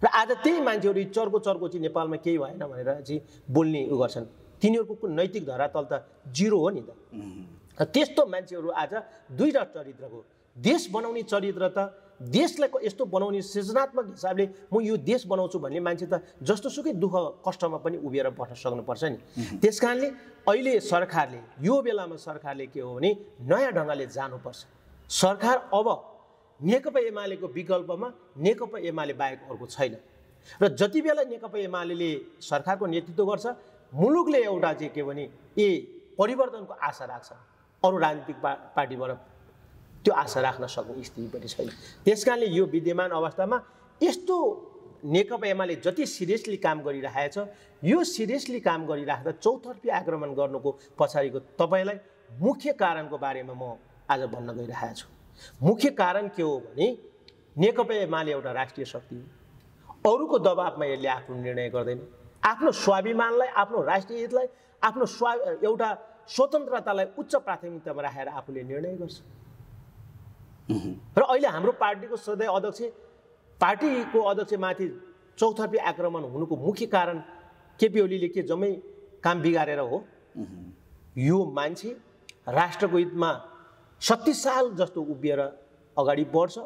र आज त्यही मान्छेहरू चर्को चाहिँ नेपालमा केही भएन भनेर चाहिँ बोल्ने उ गर्छन् तिनीहरूको नैतिक धरातल त जिरो हो नि त त्यस्तो मान्छेहरू आज दुईटा चरित्रको देश बनाउने चरित्र त देशलाई यस्तो बनाउने सृजनात्मक हिसाबले म यो देश बनाउँछु भन्ने मान्छे त जस्तोसुकै दुःख कष्टमा पनि उभिएर बस्न सक्नुपर्छ नि त्यस कारणले अहिले सरकारले यो बेलामा सरकारले के हो भने नयाँ ढङ्गले जानुपर्छ सरकार अब नेकपा एमालेको विकल्पमा नेकपा एमाले बाहेक अर्को छैन र जति बेला नेकपा एमाले सरकारको नेतृत्व गर्छ मुलुकले एउटा चाहिँ के भने परिवर्तनको आशा राख्छ अरू राजनीतिक पार्टीबाट त्यो आशा राख्न सक्ने स्थिति पनि छैन त्यसकारणले यो विद्यमान अवस्थामा यस्तो नेकपा एमाले जति सिरियसली काम गरिरहेछ यो सिरियसली काम गरिराख्दा चौतर्फी आक्रमण गर्नुको पछाडिको तपाईँलाई मुख्य कारणको बारेमा म आज भन्न गइरहेको छु मुख्य कारण के हो भने नेकपा एमाले एउटा राष्ट्रिय शक्ति हो अरूको दबावमा यसले आफ्नो निर्णय गर्दैन आफ्नो स्वाभिमानलाई आफ्नो राष्ट्रिय हितलाई आफ्नो एउटा स्वतन्त्रतालाई उच्च प्राथमिकतामा राखेर आफूले निर्णय गर्छ र अहिले हाम्रो पार्टीको सधैँ पार्टीको अध्यक्षमाथि चौतर्फी आक्रमण हुनुको मुख्य कारण केपी ओलीले के जम्मै काम बिगारेर हो यो मान्छे राष्ट्रको हितमा 36 साल जस्तो उभिएर अगाडि बढ्छ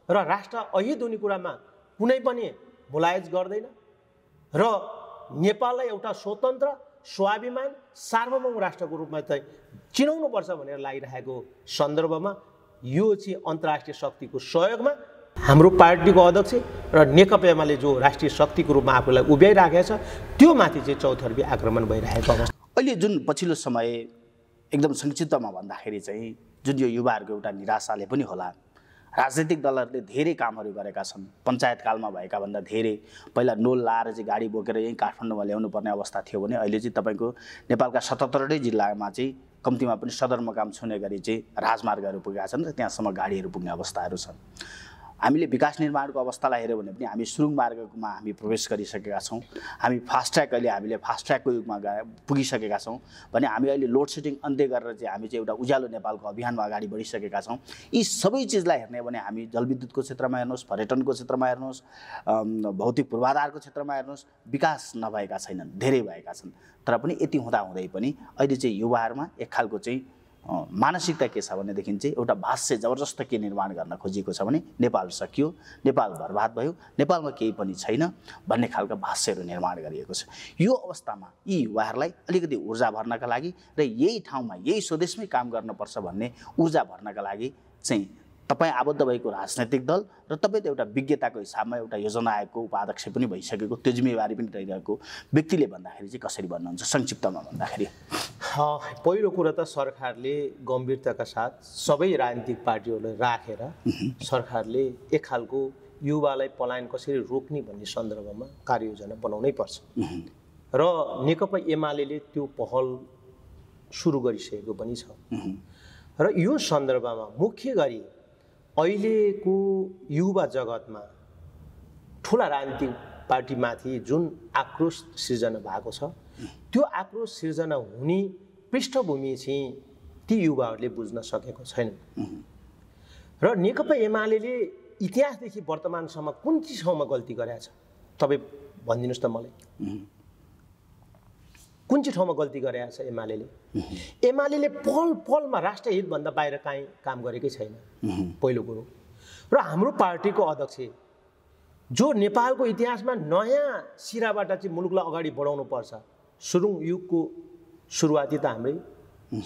र राष्ट्र अहित हुने कुरामा कुनै पनि मुलायज गर्दैन र नेपाललाई एउटा स्वतन्त्र स्वाभिमान सार्वभौम राष्ट्रको रूपमा चाहिँ चिनाउनुपर्छ भनेर लागिरहेको सन्दर्भमा यो चाहिँ अन्तर्राष्ट्रिय शक्तिको सहयोगमा हाम्रो पार्टीको अध्यक्ष र नेकपा एमाले जो राष्ट्रिय शक्तिको रूपमा आफूलाई उभ्याइराखेको छ त्यो माथि चाहिँ चौतर्फी आक्रमण भइरहेको अवस्था अहिले जुन पछिल्लो समय एकदम संक्षिप्तमा भन्दाखेरि चाहिँ जुन यो युवाहरूको एउटा निराशाले पनि होला राजनीतिक दलहरूले धेरै कामहरू गरेका छन् पञ्चायतकालमा भएका भन्दा धेरै पहिला नोल लाएर चाहिँ गाडी बोकेर यहीँ काठमाडौँमा ल्याउनु पर्ने अवस्था थियो भने अहिले चाहिँ तपाईँको नेपालका 77 जिल्लामा चाहिँ कम्तीमा पनि सदरमुकाम छुने गरी चाहिँ राजमार्गहरू पुगेका छन् र त्यहाँसम्म गाडीहरू पुग्ने अवस्थाहरू छन् हामीले विकास निर्माणको अवस्थालाई हेऱ्यौँ भने पनि हामी सुरुङ मार्गमा हामी प्रवेश गरिसकेका छौँ हामी हामीले फास्ट ट्र्याकको युगमा पुगिसकेका छौँ भने हामी अहिले लोड सेडिङ अन्त्य गरेर चाहिँ हामी चाहिँ एउटा उज्यालो नेपालको अभियानमा अगाडि बढिसकेका छौँ यी सबै चिजलाई हेर्ने भने हामी जलविद्युतको क्षेत्रमा हेर्नुहोस् पर्यटनको क्षेत्रमा हेर्नुहोस् भौतिक पूर्वाधारको क्षेत्रमा हेर्नुहोस् विकास नभएका छैनन् धेरै भएका छन् तर पनि यति हुँदाहुँदै पनि अहिले चाहिँ युवाहरूमा एक खालको चाहिँ मानसिकता के छ भनेदेखि चाहिँ एउटा भाष्य जबरजस्त के निर्माण गर्न खोजिएको छ भने नेपाल सकियो नेपाल बर्बाद भयो नेपालमा केही पनि छैन भन्ने खालका भाष्यहरू निर्माण गरिएको छ यो अवस्थामा यी युवाहरूलाई अलिकति ऊर्जा भर्नका लागि र यही ठाउँमा यही स्वदेशमै काम गर्नुपर्छ भन्ने ऊर्जा भर्नका लागि चाहिँ तपाईँ आबद्ध भएको राजनैतिक दल र तपाईँ त एउटा विज्ञताको हिसाबमा एउटा योजना आयोगको उपाध्यक्ष पनि भइसकेको त्यो जिम्मेवारी पनि रहिरहेको व्यक्तिले भन्दाखेरि चाहिँ कसरी भन्नुहुन्छ संक्षिप्तमा भन्दाखेरि पहिलो कुरा त सरकारले गम्भीरताका साथ सबै राजनीतिक पार्टीहरूलाई राखेर सरकारले एक खालको युवालाई पलायन कसरी रोक्ने भन्ने सन्दर्भमा कार्ययोजना बनाउनै पर्छ र नेकपा एमाले त्यो पहल सुरु गरिसकेको पनि छ र यो सन्दर्भमा मुख्य गरी अहिलेको युवा जगतमा ठुला राजनीतिक पार्टीमाथि जुन आक्रोश सिर्जना भएको छ त्यो आक्रोश सिर्जना हुने पृष्ठभूमि चाहिँ ती युवाहरूले बुझ्न सकेको छैन र नेकपा एमाले इतिहासदेखि वर्तमानसम्म कुन चाहिँ ठाउँमा गल्ती गरेछ तपाईँ भनिदिनुहोस् त मलाई कुन चाहिँ ठाउँमा गल्ती गरेछ एमाले पल पलमा राष्ट्रिय हितभन्दा बाहिर काहीँ काम गरेकै छैन पहिलो कुरो र हाम्रो पार्टीको अध्यक्ष जो नेपालको इतिहासमा नयाँ सिराबाट चाहिँ मुलुकलाई अगाडि बढाउनु पर्छ सुरुङ युगको सुरुवाती त हाम्रै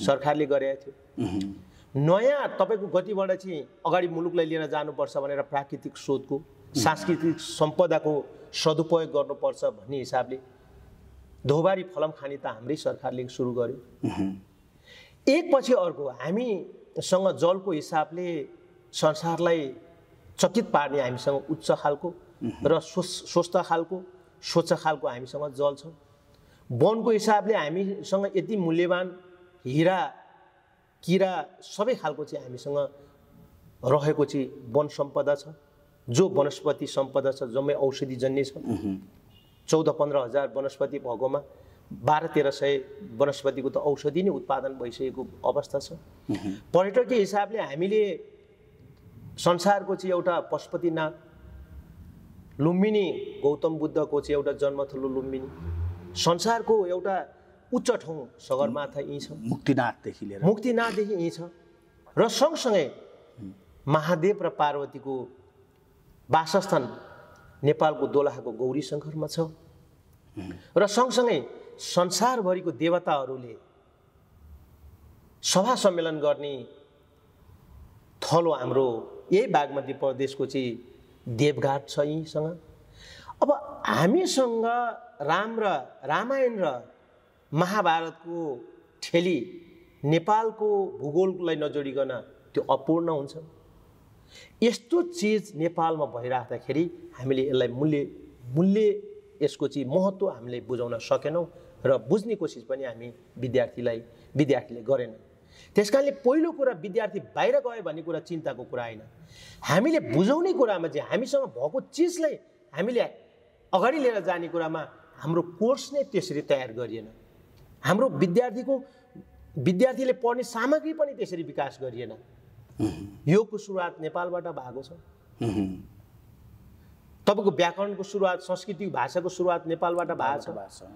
सरकारले गरेको थियो नयाँ तपाईँको गतिबाट चाहिँ अगाडि मुलुकलाई लिएर जानुपर्छ भनेर प्राकृतिक स्रोतको सांस्कृतिक सम्पदाको सदुपयोग गर्नुपर्छ भन्ने हिसाबले धोबारी फलम खानी त हाम्रै सरकारले सुरु गर्यो एकपछि अर्को हामीसँग जलको हिसाबले संसारलाई चकित पार्ने हामीसँग उच्च खालको र स्वस्थ खालको स्वच्छ खालको हामीसँग जल छ। वनको हिसाबले हामीसँग यति मूल्यवान हिरा किरा सबै खालको चाहिँ हामीसँग रहेको चाहिँ वन सम्पदा छ, जो वनस्पति सम्पदा छ, जम्मै औषधिजन्य छ। 14-15 हजार वनस्पति भएकोमा 1200-1300 वनस्पतिको त औषधि नै उत्पादन भइसकेको अवस्था छ। पर्यटकीय हिसाबले हामीले संसारको चाहिँ एउटा पशुपतिनाथ, लुम्बिनी गौतम बुद्धको चाहिँ एउटा जन्मथलो लुम्बिनी, संसारको एउटा उच्च ठाउँ सगरमाथा यहीँ छ, मुक्तिनाथदेखि यहीँ छ। र सँगसँगै महादेव र पार्वतीको वासस्थान नेपालको दोलखाको गौरी शङ्करमा छ। र सँगसँगै संसारभरिको देवताहरूले सभा सम्मेलन गर्ने थलो हाम्रो यही बागमती प्रदेशको चाहिँ देवघाट छ यहीँसँग। अब हामीसँग रामायण र महाभारतको ठेली नेपालको भूगोललाई नजोडिकन त्यो अपूर्ण हुन्छ। यस्तो चिज नेपालमा भइराख्दाखेरि हामीले यसलाई मूल्य यसको चाहिँ महत्त्व हामीले बुझाउन सकेनौँ र बुझ्ने कोसिस पनि हामी विद्यार्थीले गरेन। त्यसकारणले पहिलो कुरा विद्यार्थी बाहिर गयो भन्ने कुरा चिन्ताको कुरा होइन। हामीले बुझाउने कुरामा चाहिँ हामीसँग भएको चिजलाई हामीले अगाडि लिएर जाने कुरामा हाम्रो कोर्स नै त्यसरी तयार गरिएन। हाम्रो विद्यार्थीले पढ्ने सामग्री पनि त्यसरी विकास गरिएन। योगको सुरुवात नेपालबाट भएको छ। तपाईँको व्याकरणको सुरुवात, संस्कृति भाषाको सुरुवात नेपालबाट भएको छ।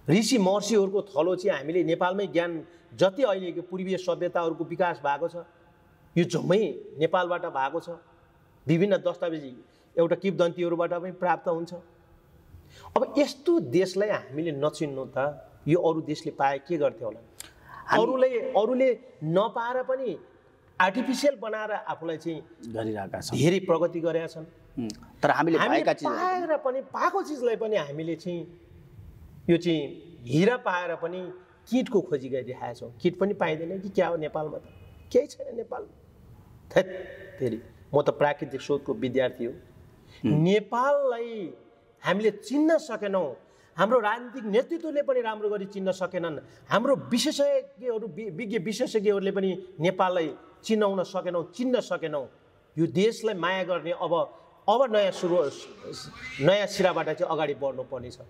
ऋषि महर्षिहरूको थलो चाहिँ हामीले नेपालमै ज्ञान जति अहिलेको पूर्वीय सभ्यताहरूको विकास भएको छ यो जम्मै नेपालबाट भएको छ। विभिन्न दस्तावेज एउटा किंवदन्तीहरूबाट पनि प्राप्त हुन्छ। अब यस्तो देशलाई हामीले नचिन्नु त यो अरू देशले पाए के गर्थ्यो होला? अरूले नपाएर पनि आर्टिफिसियल बनाएर आफूलाई चाहिँ गरिरहेका छन्, धेरै प्रगति गरेका छन्। तर हामीले पाएर पनि पाएको चिजलाई पनि हामीले चाहिँ यो चाहिँ हिरा पाएर पनि किटको खोजी गरिरहेका छौँ। किट पनि पाइँदैन कि क्या हो नेपालमा? त केही छैन नेपालमा। थेरी म त प्राकृतिक शोधको विद्यार्थी हो। नेपाललाई हामीले चिन्न सकेनौँ, हाम्रो राजनीतिक नेतृत्वले पनि राम्रो गरी चिन्न सकेनन्, हाम्रो विज्ञ विशेषज्ञहरूले पनि नेपाललाई चिन्न सकेनौँ। यो देशलाई माया गर्ने अब नयाँ सिराबाट चाहिँ अगाडि बढ्नुपर्ने छ।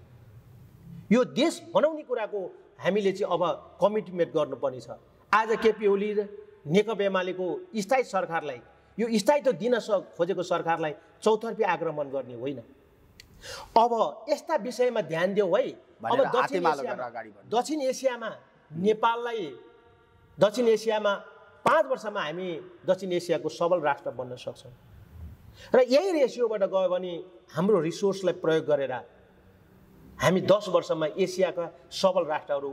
यो देश बनाउने कुराको हामीले चाहिँ अब कमिटमेन्ट गर्नुपर्ने छ। आज केपी ओली र नेकपा एमालेको स्थायी सरकारलाई, यो स्थायित्व दिन खोजेको सरकारलाई चौतर्फी आक्रमण गर्ने होइन। अब यस्ता विषयमा ध्यान देऊ है। अब दक्षिण एसियामा नेपाललाई, दक्षिण एसियामा 5 वर्षमा हामी दक्षिण एसियाको सबल राष्ट्र बन्न सक्छौँ। र यही रेसियोबाट गयो भने हाम्रो रिसोर्सलाई प्रयोग गरेर हामी 10 वर्षमा एसियाका सबल राष्ट्रहरू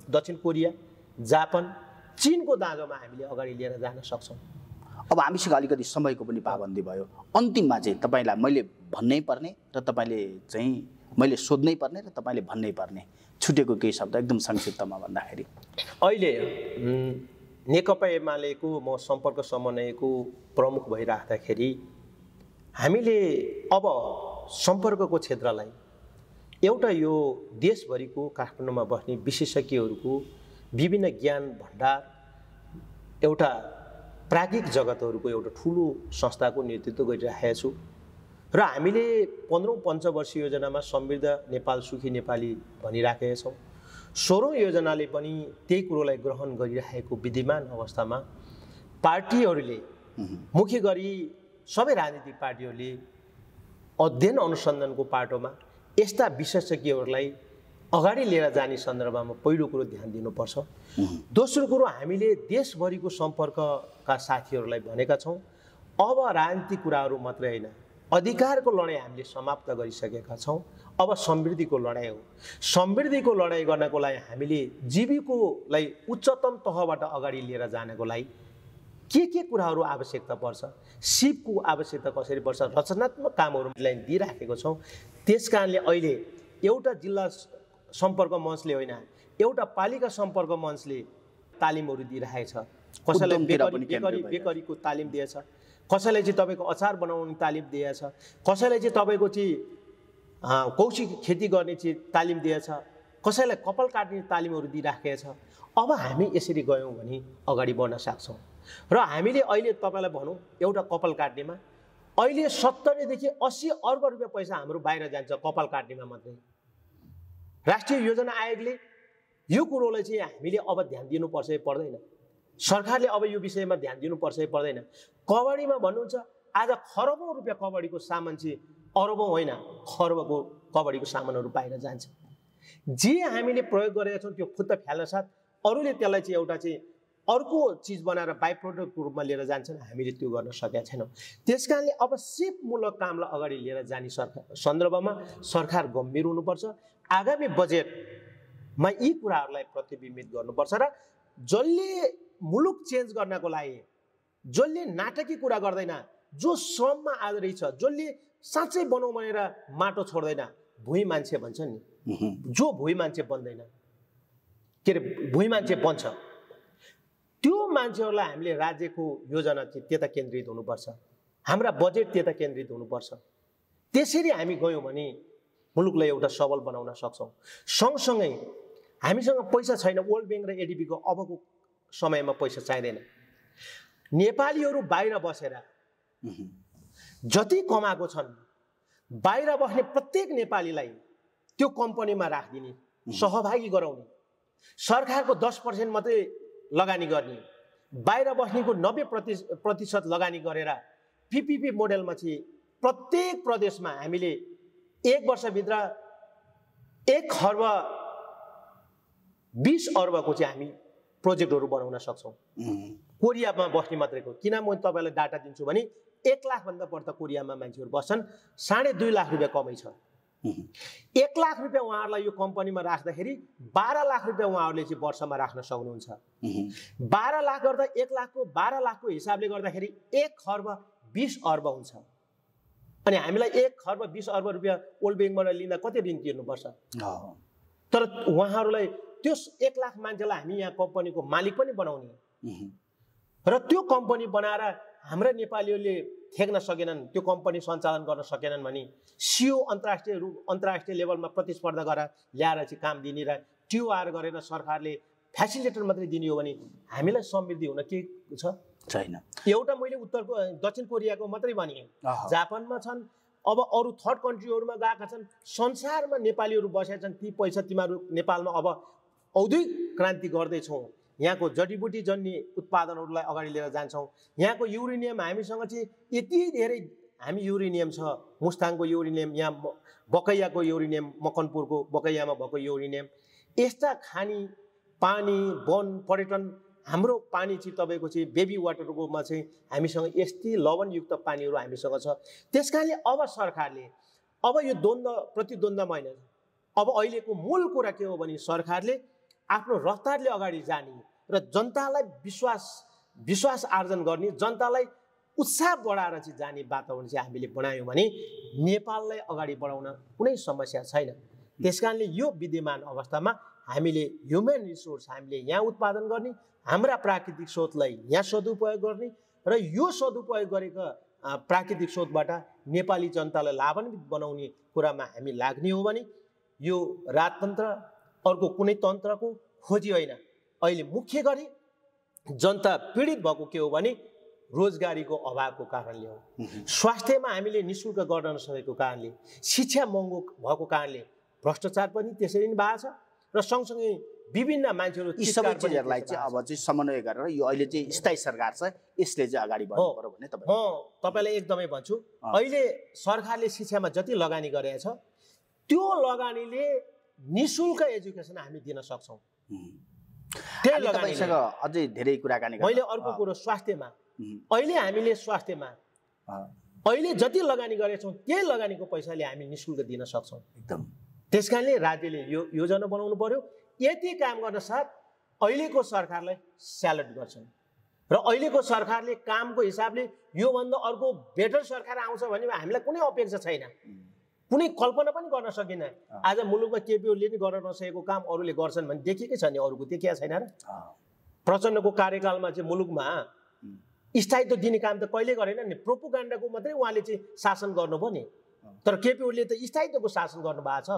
दक्षिण कोरिया, जापान, चीनको दाँजोमा हामीले अगाडि लिएर जान सक्छौँ। अब हामीसँग अलिकति समयको पनि पाबन्दी भयो। अन्तिममा चाहिँ तपाईँलाई मैले भन्नै पर्ने र तपाईँले चाहिँ मैले सोध्नै पर्ने र तपाईँले भन्नै पर्ने छुटेको केही शब्द एकदम संक्षिप्तमा भन्दाखेरि। अहिले नेकपा एमालेको म सम्पर्क समन्वयको प्रमुख भइराख्दाखेरि हामीले अब सम्पर्कको क्षेत्रलाई एउटा यो देशभरिको काठमाडौँमा बस्ने विशेषज्ञहरूको विभिन्न ज्ञान भण्डार, एउटा प्राज्ञिक जगतहरूको एउटा ठुलो संस्थाको नेतृत्व गरिरहेको छु। र हामीले 15औं पञ्चवर्षीय योजनामा समृद्ध नेपाल सुखी नेपाली भनिराखेका छौँ। 16औं योजनाले पनि त्यही कुरोलाई ग्रहण गरिरहेको विद्यमान अवस्थामा पार्टीहरूले, मुख्य गरी सबै राजनीतिक पार्टीहरूले अध्ययन अनुसन्धानको पाटोमा यस्ता विशेषज्ञहरूलाई अगाडि लिएर जाने सन्दर्भमा पहिलो कुरो ध्यान दिनुपर्छ। दोस्रो कुरो, हामीले देशभरिको सम्पर्कका साथीहरूलाई भनेका छौँ, अब राजनीतिक कुराहरू मात्रै होइन, अधिकारको लडाइँ हामीले समाप्त गरिसकेका छौँ। अब समृद्धिको लडाइँ हो। समृद्धिको लडाइँ गर्नको लागि हामीले जीविकोलाई उच्चतम तहबाट अगाडि लिएर जानको लागि के कुराहरू आवश्यकता पर्छ, सिपको आवश्यकता कसरी पर्छ, रचनात्मक कामहरूलाई दिइराखेको छौँ। त्यसकारणले अहिले एउटा जिल्ला सम्पर्क मञ्चले होइन, एउटा पालिका सम्पर्क मञ्चले तालिमहरू दिइरहेछ, कसैलाई बेकरीको तालिम दिएछ, कसैलाई चाहिँ तपाईँको अचार बनाउने तालिम दिएछ, कसैलाई चाहिँ तपाईँको चाहिँ कौशिक खेती गर्ने चाहिँ तालिम दिएछ, कसैलाई कपाल काट्ने तालिमहरू दिइराखेको छ। अब हामी यसरी गयौँ भने अगाडि बढ्न सक्छौँ। र हामीले अहिले तपाईँलाई भनौँ एउटा कपाल काट्नेमा अहिले 70 देखि 80 अर्ब रुपियाँ पैसा हाम्रो बाहिर जान्छ कपाल काट्नेमा मात्रै। राष्ट्रिय योजना आयोगले यो कुरोलाई चाहिँ हामीले अब ध्यान दिनुपर्छ पर्दैन, सरकारले अब यो विषयमा ध्यान दिनुपर्छ पर्दैन। कबड्डीमा भन्नुहुन्छ आज खरबौँ रुपियाँ कबड्डीको सामान चाहिँ अरबौँ होइन खरबको कबड्डीको सामानहरू बाहिर जान्छ। जे हामीले प्रयोग गरेका छौँ त्यो फुत्त फ्याल्न साथ अरूले त्यसलाई चाहिँ एउटा चाहिँ अर्को चिज बनाएर बाई प्रोडक्टको रूपमा लिएर जान्छन्, हामीले त्यो गर्न सकेका छैनौँ। त्यस कारणले अब सिपमूलक कामलाई अगाडि लिएर जाने सन्दर्भमा सरकार गम्भीर हुनुपर्छ। आगामी बजेटमा यी कुराहरूलाई प्रतिबिम्बित गर्नुपर्छ र जसले मुलुक चेन्ज गर्नको लागि, जसले नाटकीय कुरा गर्दैन, जो श्रममा आधारित छ, जसले साँच्चै बनाऊ भनेर माटो छोड्दैन, भुइँ मान्छे भन्छ नि, जो भुइँ मान्छे बन्दैन, के अरे भुइँ मान्छे बन्छ, त्यो मान्छेहरूलाई हामीले राज्यको योजना चाहिँ त्यता केन्द्रित हुनुपर्छ, हाम्रा बजेट त्यता केन्द्रित हुनुपर्छ। त्यसरी हामी गयौँ भने मुलुकलाई एउटा सबल बनाउन सक्छौँ। सँगसँगै हामीसँग पैसा छैन, वर्ल्ड ब्याङ्क र एडिबीको अबको समयमा पैसा चाहिँदैन। नेपालीहरू बाहिर बसेर जति कमाएको छन् बाहिर बस्ने प्रत्येक नेपालीलाई त्यो कम्पनीमा राखिदिने, सहभागी गराउने, सरकारको 10% मात्रै लगानी गर्ने, बाहिर बस्नेको 90% लगानी गरेर पीपीपी मोडेलमा चाहिँ प्रत्येक प्रदेशमा हामीले 1 वर्षभित्र 1 खर्ब 20 अर्बको चाहिँ हामी प्रोजेक्टहरू बनाउन सक्छौँ। कोरियामा बस्ने मात्रैको, किन म तपाईँलाई डाटा दिन्छु भने 1 लाखभन्दा बढ्ता कोरियामा मान्छेहरू बस्छन्, 2.5 लाख रुपियाँ कमाइ छ। 1 लाख रुपियाँ उहाँहरूलाई यो कम्पनीमा राख्दाखेरि 12 लाख रुपियाँ उहाँहरूले चाहिँ वर्षमा राख्न सक्नुहुन्छ। 12 लाख गर्दा 1 लाखको 12 लाखको हिसाबले गर्दाखेरि 1 खर्ब 20 अर्ब हुन्छ। अनि हामीलाई 1 खर्ब 20 अर्ब रुपियाँ वर्ल्ड ब्याङ्कबाट लिँदा कति ऋण तिर्नुपर्छ? तर उहाँहरूलाई त्यो 1 लाख मान्छेलाई हामी यहाँ कम्पनीको मालिक पनि बनाउने र त्यो कम्पनी बनाएर हाम्रा नेपालीहरूले थेक्न सकेनन्, त्यो कम्पनी सञ्चालन गर्न सकेनन् भने सिओ अन्तर्राष्ट्रिय लेभलमा प्रतिस्पर्धा गरेर ल्याएर चाहिँ काम दिने र टिओआर गरेर सरकारले फ्यासिलिटेटर मात्रै दिने हो भने हामीलाई समृद्धि हुन के छ? छैन। एउटा मैले दक्षिण कोरियाको मात्रै भने, जापानमा छन्, अब अरू थर्ड कन्ट्रीहरूमा गएका छन्, संसारमा नेपालीहरू बसेका छन्। ती पैसा तिमीहरू नेपालमा अब औद्योगिक क्रान्ति गर्दैछौँ, यहाँको जडीबुटी जन्य उत्पादनहरूलाई अगाडि लिएर जान्छौँ। यहाँको युरेनियम हामीसँग चाहिँ यति धेरै हामी युरेनियम छ, मुस्ताङको युरेनियम, यहाँ बकैयाको युरेनियम, मकनपुरको बकैयामा भएको युरेनियम, यस्ता खानी पानी वन पर्यटन, हाम्रो पानी चाहिँ तपाईँको चाहिँ बेबी वाटरकोमा चाहिँ हामीसँग यस्तै लवणयुक्त पानीहरू हामीसँग छ। त्यस कारणले अब सरकारले अब यो प्रतिद्वन्द्वमा होइन, अब अहिलेको मूल कुरा के हो भने सरकारले आफ्नो रफ्तारले अगाडि जाने र जनतालाई विश्वास आर्जन गर्ने, जनतालाई उत्साह बढाएर चाहिँ जाने वातावरण चाहिँ हामीले बनायौँ भने नेपाललाई अगाडि बढाउन कुनै समस्या छैन। त्यसकारणले यो विद्यमान अवस्थामा हामीले ह्युमन रिसोर्स हामीले यहाँ उत्पादन गर्ने, हाम्रा प्राकृतिक स्रोतलाई यहाँ सदुपयोग गर्ने र यो सदुपयोग गरेका प्राकृतिक स्रोतबाट नेपाली जनतालाई लाभान्वित बनाउने कुरामा हामी लाग्ने हो भने यो राजतन्त्र अर्को कुनै तन्त्रको खोजी होइन। अहिले मुख्य गरी जनता पीडित भएको के हो भने रोजगारीको अभावको कारणले हो, स्वास्थ्यमा हामीले निःशुल्क गर्न नसकेको कारणले, शिक्षा महँगो भएको कारणले, भ्रष्टाचार पनि त्यसरी नै भएको छ र सँगसँगै विभिन्न मान्छेहरू यी सबै चिजहरूलाई चाहिँ अब चाहिँ समन्वय गरेर यो अहिले चाहिँ स्थायी सरकार छ, यसले चाहिँ अगाडि बढ्नु पर्यो भने तपाईँलाई एकदमै भन्छु, अहिले सरकारले शिक्षामा जति लगानी गरेको छ त्यो लगानीले निःशुल्क एजुकेसन हामी दिन सक्छौँ। त्यही लगानीसँग अझै धेरै कुराकानी मैले अर्को कुरो स्वास्थ्यमा, अहिले हामीले स्वास्थ्यमा अहिले जति लगानी गरेका छौँ त्यही लगानीको पैसाले हामी निःशुल्क दिन सक्छौँ एकदम। त्यसकारणले राज्यले यो योजना बनाउनु पर्यो। यति काम गर्न साथ अहिलेको सरकारलाई स्यालुट गर्छन् र अहिलेको सरकारले कामको हिसाबले योभन्दा अर्को बेटर सरकार आउँछ भने हामीलाई कुनै अपेक्षा छैन, कुनै कल्पना पनि गर्न सकिन। आज मुलुकमा केपी ओलीले नि गर्न नसकेको काम अरूले गर्छन् भने देखिएकै छ नि, अरूको देखिया छैन र? प्रचण्डको कार्यकालमा चाहिँ मुलुकमा स्थायित्व दिने काम त कहिले गरेन नि, प्रोपोगन्डाको मात्रै उहाँले चाहिँ शासन गर्नुभयो नि। तर केपी ओलीले त स्थायित्वको शासन गर्नुभएको छ।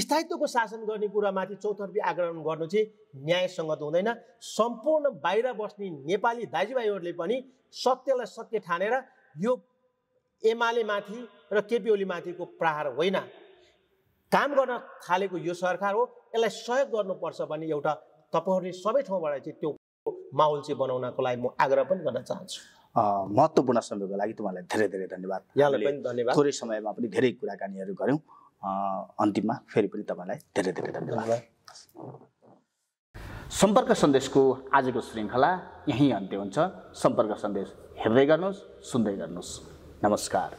स्थायित्वको शासन गर्ने कुरामाथि चौतर्फी आक्रमण गर्नु चाहिँ न्यायसङ्गत हुँदैन। सम्पूर्ण बाहिर बस्ने नेपाली दाजुभाइहरूले पनि सत्यलाई सत्य ठानेर यो एमाले माथि र केपी ओली माथिको प्रहार होइन, काम गर्न थालेको यो सरकार हो, यसलाई सहयोग गर्नुपर्छ भन्ने एउटा तपाईँहरूले सबै ठाउँबाट चाहिँ त्यो माहौल चाहिँ बनाउनको लागि म आग्रह पनि गर्न चाहन्छु। महत्त्वपूर्ण समयको लागि तपाईँलाई धेरै धेरै धन्यवाद। यहाँलाई पनि धन्यवाद। थोरै समयमा पनि धेरै कुराकानीहरू गऱ्यौँ। अन्तिममा फेरि पनि तपाईँलाई धेरै धेरै धन्यवाद। सम्पर्क सन्देशको आजको श्रृङ्खला यहीँ अन्त्य हुन्छ। सम्पर्क सन्देश हेर्दै गर्नुहोस्, सुन्दै गर्नुहोस्। नमस्कार।